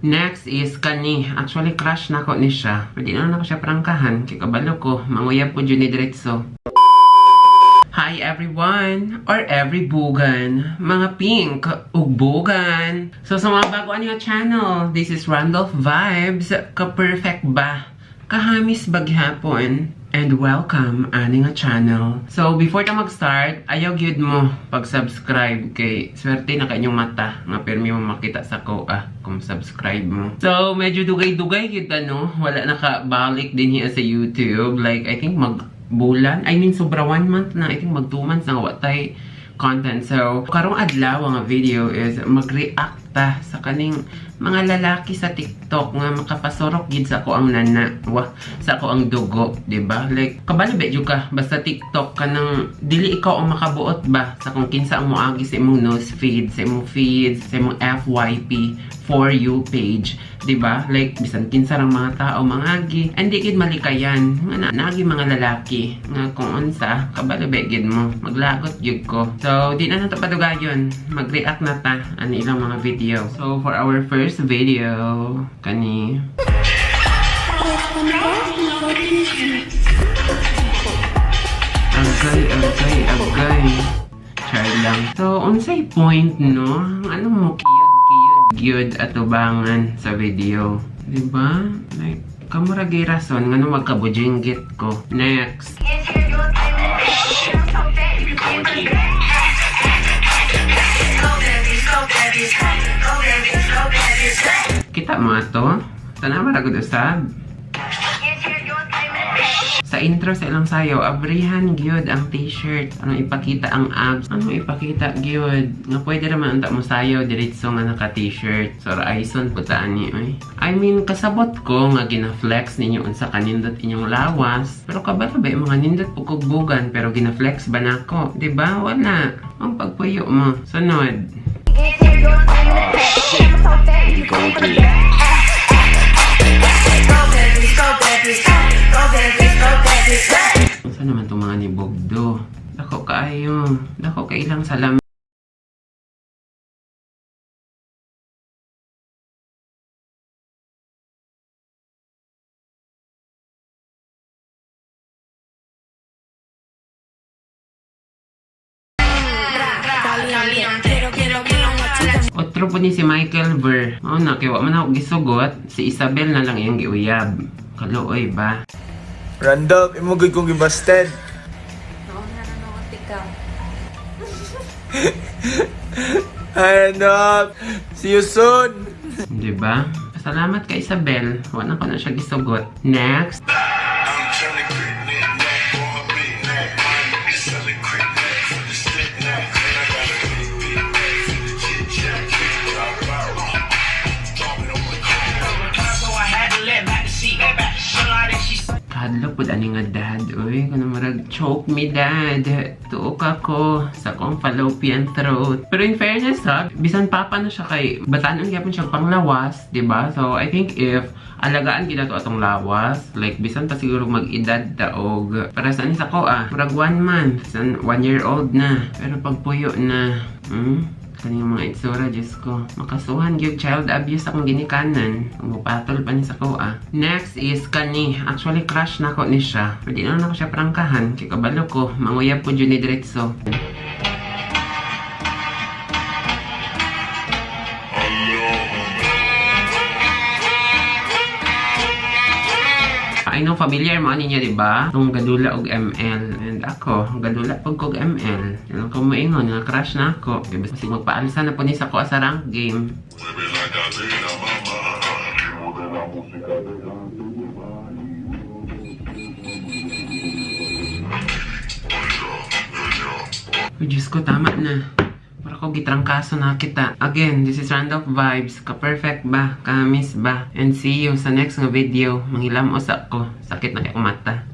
Next is kani. Actually, crush na ko ni siya. Pero di na lang ako siya prangkahan. Kay kabalo ko, manguyab ko dyan ni diretso. Hi everyone! Or every bugan. Mga pink ug bugan. So sa mga bago ani nga channel, this is Randolph Vibes. Ka-perfect ba? Kahamis ba gihapon? And welcome ani nga channel. So before ta mag-start, ayaw gyud mo pag-subscribe kay swerte na kay inyong mata nga pirmi mo makita sa ko kung subscribe mo. So medyo dugay-dugay gyud ano, wala nakabalik din hiya sa YouTube. Like I think mag bulan. I mean, sobra 1 month na. I think mag 2 months na wa tay content. So, karong adlaw nga video is mag-react ta sa kaning mga lalaki sa TikTok nga makapasurok gid sa ako ang nana, wa sa ako ang dugo, di ba? Like kabalo ba jud ka basta TikTok ka nang dili ikaw ang makabuot ba sa kung kinsa ang moagi sa imong news feed, sa imong feeds, sa imong FYP, For You page, di ba? Like bisan kinsa rang mga tao mangagi, hindi gid malikayan nga na naagi mga lalaki nga kung unsa, kabalo ba gid mo, maglagot gyud ko. So di na nato padugayon, mag-react na ta ani ilang mga video. So for our first video, kani. Agay, agay, agay. Char lang. So, unsay point, no? Ano mo, kiyod, kiyod, gyud atubangan sa video. Diba? Like, kamura gay rason, nga nung magkabujinggit ko. Next. Kita mo ato? Tanawa ra gud usab. Sa intro sa ilang sayaw, abrihan gyud ang t-shirt. Ano ipakita ang abs? Ano ipakita gyud? Nga pwede raman unta mo sayaw diretso nga naka t-shirt. So raison puta ani oy. I mean, kasabot ko nga gina-flex ninyo unsa kanindot inyong lawas. Pero kabalo ba yung mga nindot pud kog bugan pero gina-flex ba nako? 'Di ba? Wala. Ang pagpuyo mo. Sunod. Unsa naman itong mga ni Bogdo? Dako kaayo. Dako kay ilang salamin. Otro po ni si Michael Ver. Oh na, kay wa man ako gisugot, si Isabel na lang iyang giuyab. Kaluoy ba? Randolph, imo gud kong gibasted. Noon na nanonood ikaw. Hi, Randolph. See you soon. Di ba? Salamat kay Isabel. Wa na ko na siya gisugot. Next. Kadlo pud ani nga dad, uy, kuno murag choke me dad. Tuok ako sa akong fallopian throat. Pero in fairness ha, bisan papa na siya kay batanon gyapon siya panglawas, di ba? So I think if alagaan gid nato atong lawas, like bisan pa siguro mag-edad ta og para sa ani sa ko murag 1 month, san 1 year old na. Pero pagpuyo na, kaning mga itsura, Diyos ko. Makasuhan gyud child abuse akong ginikanan. Mupatol pa ni sa ko ah. Next is kani. Actually, crush na ko ni siya. Pero di na lang ako siya prangkahan. Kay kabalo ko, manguyab ko dyan ni diretso. I know familiar mo ani niya, di ba? Itong gadula og ML. And ako, gadula pag kog ML. Yan ko moingon nga crush na ako. Kay basta magpaalsa na po ni sa ko sa rank game. Uy, Diyos ko, tama na. Para ko gitrangkaso na kita. Again, this is Randolph Vibes. Ka-perfect ba? Ka-miss ba? And see you sa next nga video. Manghilamos ako. Sakit na kay mata.